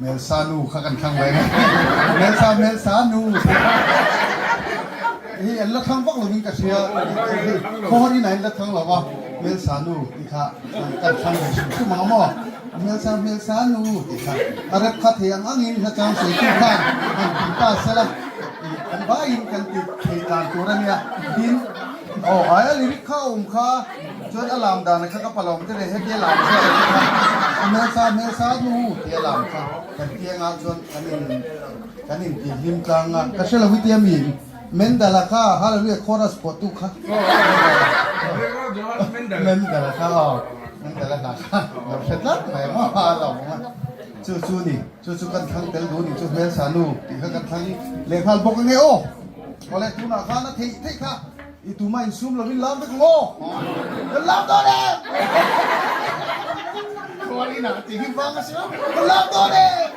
Melsa nu kha kan thlang ve. Melsa Melsa nu. Hi an la thlang bak lo in ka hria. Khor in an la thlang lo va. Melsa nu ti kha kan thlang ve hrim hrim ang maw. Melsa Melsa nu ti kha a rep kha thei ang angin hla chang sei tu khan han ti ta sela. Kan vai in kan ti thei tlan tur ania. Tin oh ai a lyric kha um kha Cun a lam dan kha ka palawm te le heti a lam kha a hmelsa hmelsa nu ti a lam kha kan tiang ah cun kan in kan in ti hlim tlang ah ka hre lo hi tia mi Mendala kha hallelujah chorus phuahtu kha Mendala kha aw Mendala hla kha lo hre tlat mai ma lo ma chu chu ni chu chu kan thlang tel du ni chu hmelsa nu ti kha kan thlang lehnghal bawk ange aw ole tunah khan a theih theih kha I tu ma in sum lo in lam vek maw? Kan lam dawn em? Khual ina ti hi vang a si lo. Kan lam dawn em?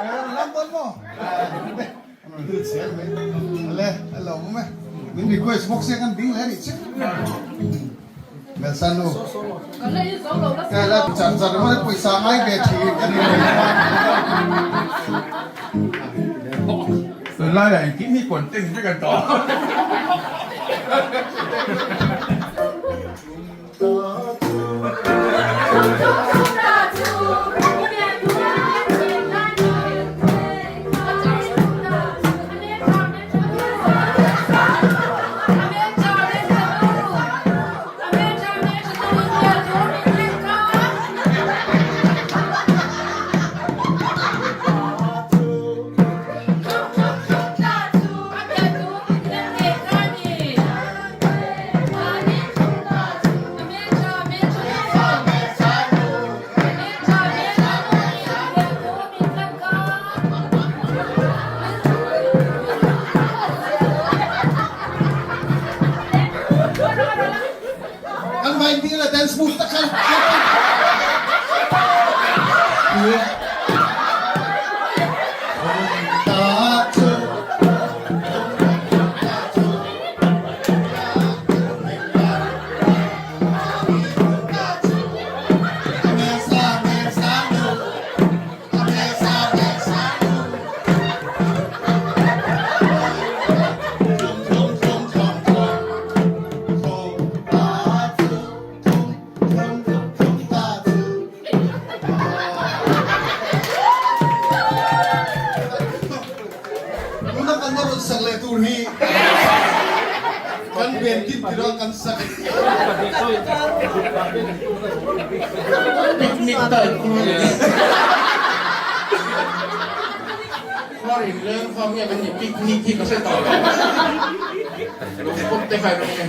Eh, lam dawn maw? Le, lo me. Min request bawk se kan ding le ri chik. Melsanu. Ka la chan chan mo pawisa ngai ve thin kan in. Tunlai ah engkim hi content vek an tawh. An vai ding le dance move tak khan. Tuna kan rawn sak leh tur hi kan ven din tira kan sak. Picnic type Khuarin leng fam nge kan ni picnic hi ka hre tawh lo. Lungput te khai rawng nge.